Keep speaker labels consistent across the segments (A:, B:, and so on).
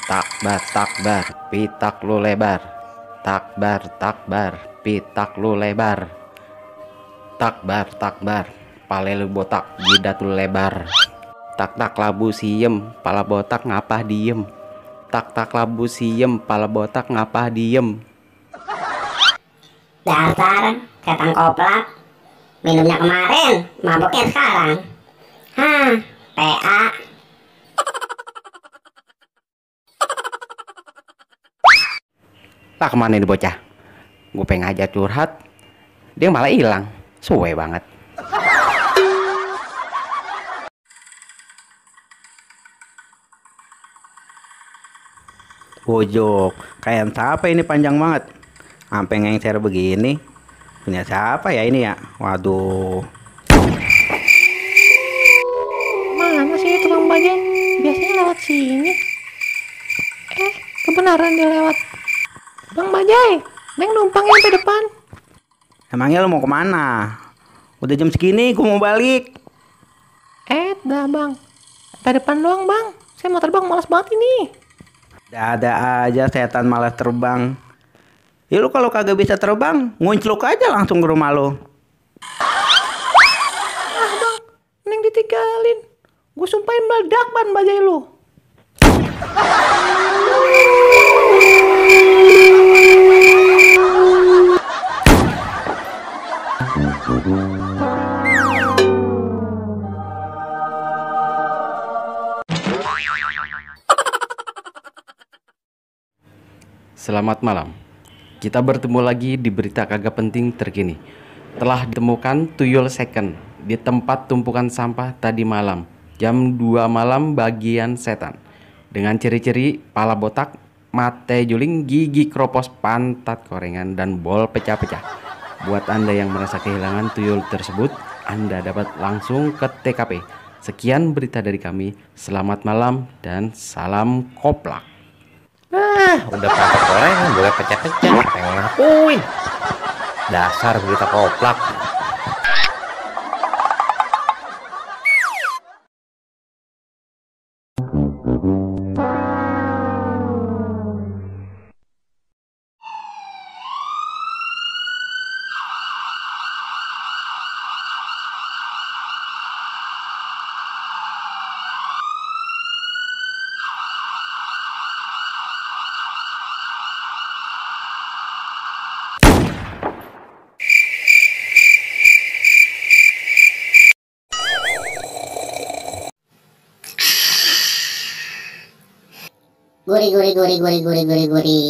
A: Takbar, takbar, pitak lu lebar. Takbar, takbar, pitak lu lebar. Takbar, takbar, pale lu botak, jidat lu lebar. Tak tak labu siem, pala botak ngapah diem. Tak tak labu siem, pala botak ngapah diem.
B: Dasar setan koplak, minumnya kemarin, mabuknya sekarang. PA.
A: Lah kemana ini bocah? Gue pengen ngajak curhat, dia malah hilang. Suwe banget.
C: Bojok, kayak siapa ini panjang banget, sampai ngengser begini. Punya siapa ya ini ya? Waduh.
D: Mana sih tukang bajai? Biasanya lewat sini. Kebenaran dia lewat. Bang Bajai, Neng numpang sampai depan.
C: Emangnya lo mau kemana? Udah jam segini, gue mau balik.
D: Dah bang, sampai depan doang bang. Saya mau terbang, malas banget ini.
C: Ada aja setan malas terbang. Ya lu kalau kagak bisa terbang, nguncluk aja langsung ke rumah lo.
D: Bang, Neng ditinggalin. Gue sumpahin meledak ban Bajai lu.
A: Selamat malam. Kita bertemu lagi di berita kagak penting terkini. Telah ditemukan tuyul second di tempat tumpukan sampah tadi malam, jam 2 malam bagian setan. Dengan ciri-ciri pala botak, mata juling, gigi kropos, pantat korengan, dan bol pecah-pecah. Buat Anda yang merasa kehilangan tuyul tersebut, Anda dapat langsung ke TKP. Sekian berita dari kami. Selamat malam dan salam koplak.
E: Udah pantat korengan boleh pecah-pecah, pengen ngakuin. Dasar berita koplak.
B: Guri.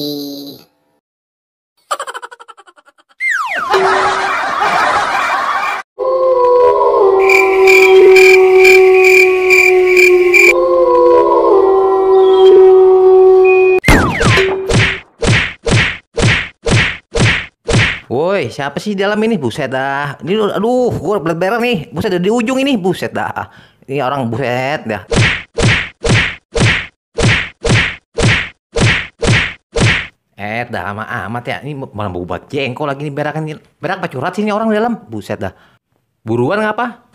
E: Woi, siapa sih di dalam ini? Buset dah. Ini aduh, gua beler nih. Buset di ujung ini, buset dah. Ini orang buset dah. Dah lama amat ya. Ini malah bau buat jengkol lagi nih berakan. Berak apa curhat sini orang di dalam? Buset dah. Buruan ngapa?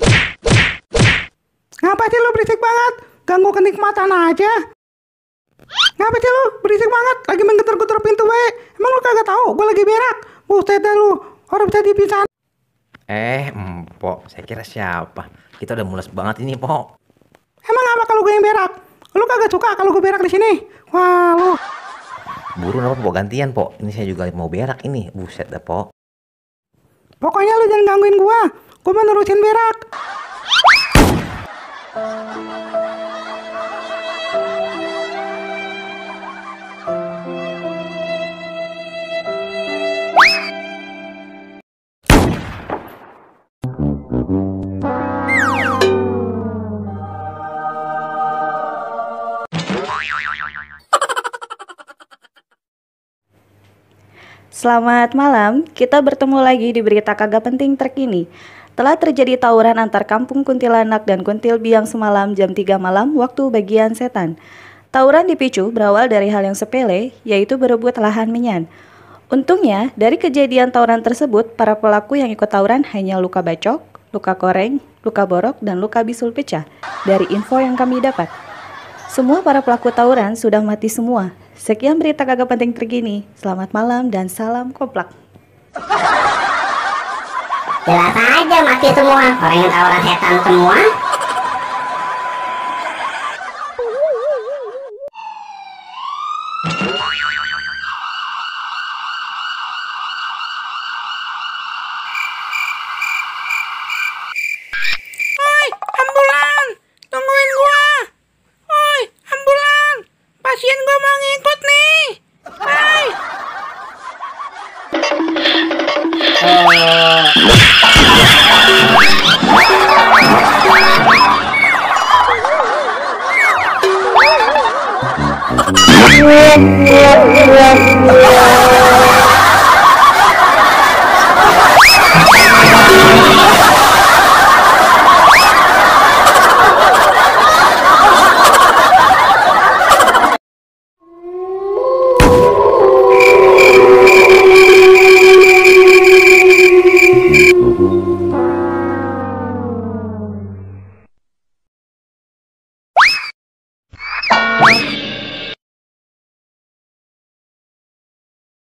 C: Ngapa sih lo berisik banget? Ganggu kenikmatan aja. Ngapa sih lu? Berisik banget, lagi main getar-getar pintu we. Emang lu kagak tahu gua lagi berak? Buset dah lu, orang bisa dipisahin.
E: Empok, saya kira siapa? Kita udah mules banget ini, Pok.
C: Emang apa kalau gue yang berak? Lu kagak suka kalau gue berak di sini? Wah, lu.
E: Burun apa, Pok? Gantian, Pok. Ini saya juga mau berak ini. Buset dah, Pok.
C: Pokoknya lu jangan gangguin gua. Gua mau nerusin berak.
F: Selamat malam, kita bertemu lagi di berita kagak penting terkini. Telah terjadi tawuran antar kampung Kuntilanak dan Kuntil Biang semalam jam 3 malam waktu bagian setan. Tawuran dipicu berawal dari hal yang sepele, yaitu berebut lahan menyan. Untungnya, dari kejadian tawuran tersebut, para pelaku yang ikut tawuran hanya luka bacok, luka koreng, luka borok, dan luka bisul pecah. Dari info yang kami dapat, semua para pelaku tawuran sudah mati semua. Sekian berita kagak penting terkini. Selamat malam dan salam koplak.
B: Jelas aja mati semua. Orang yang tawuran setan semua.
C: Oi, ambulan, tungguin gua. Oi, ambulan, pasien gua mau ngikut nih. Hai.